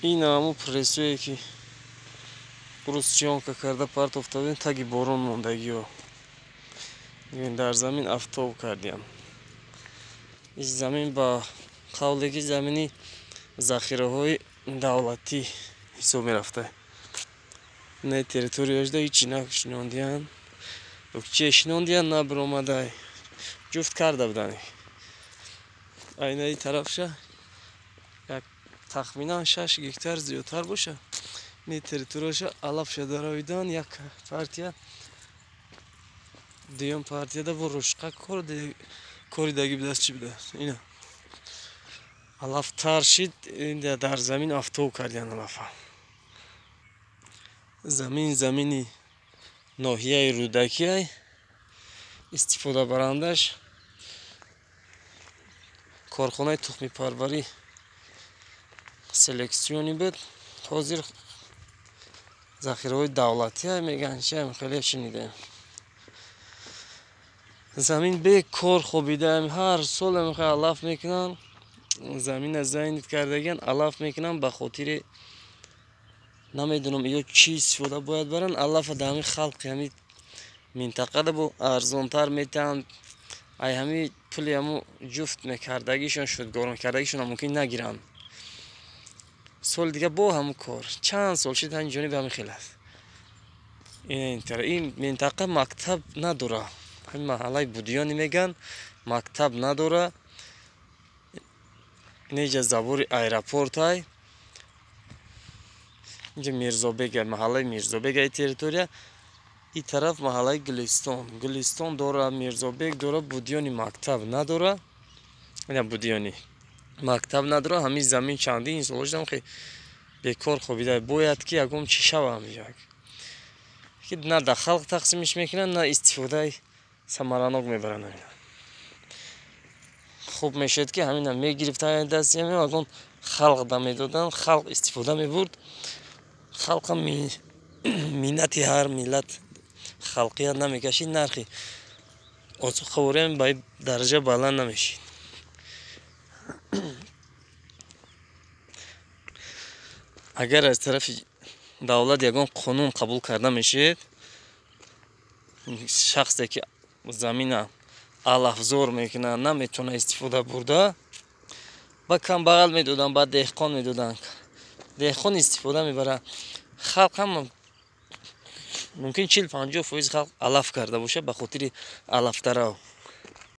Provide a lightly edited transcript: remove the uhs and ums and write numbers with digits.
Ин ҳамун прессое, ки рӯз съёмка карда партофта будем, таги борон мондагиҳо. Дар замин афтоб кардиям. Ин замин ба қавле ки замини захираҳои давлатӣ ҳисоб мерафта. На территорияшда ҳичи нашинондиянд, чие шинондиянд, набиромадай, ҷуфт карда буданд. Айнаи тарафша як тахминан 6 гектар зиёдтар боша. Ин территорияша алафша даравидан, як партия, дуюм партияда бо рӯшқа коридаги будааст, чӣ будааст. Ина алаф тар шид, дар замин афтоб кардиянд алафа. Замин замини ноҳияи Рӯдакиай, истифодабарандаш корхонаи тухмипарварӣ селексионӣ буд. Ҳозир захираҳои давлатия мегӯянд, чиам, хеле шунидем. Замин бекор хобидаем. Ҳар сол мехоҳ алаф мекунанд, замина занят кардагиан, алаф мекунанд. Ба хотири намедонам ё чӣ истифода бояд баранд. Алафа дар ҳамин халқи ҳамин минтақада бо арзонтар метаҳанд. Ай ҳамин пули ҳамун ҷуфт мекардагишон, шудгорон кардагишон мумкин нагиранд. Соли дига бо ҳамун кор. Чанд сол шид, ҳамин ҷониби ҳамин хел аст. Ин минтақа мактаб надора. Ҳамин маҳаллаи Будиёнӣ мегӯянд, мактаб надора. Инеҷа забори аэропортай. Инҷа Мирзобега, маҳаллаи Мирзобегаи территория. Ин тараф маҳаллаи Гулистон. Гулистон дора, Мирзобек дора, Будиёни мактаб надора. Ина Будиёни мактаб надора. Ҳамин замин чандин соло шудам, хе бекор хобида. Бояд ки ягон чӣ шава ҳаминҷа, ки на дар халқ тақсимиш мекунанд, на истифодаи самаранок мебаранд. Хуб мешуд, ки ҳамина мегирифтанд дасти ягон халқ да медоданд, халқ истифода мебурд. Халқам миннати ҳар миллат халқият намекашид, нархи озуқавориам ба дараҷа баланд намешид. Агар аз тарафи давлат ягон қонун қабул карда мешид, шахсе ки замина алафзор мекунад, наметавона истифода бурда, ба камбағал медоданд, ба деҳқон медоданд, деҳқон истифода мебарад. Халқ ҳам мумкин 40-50% халқ алаф карда бошад ба хотири алафдарав.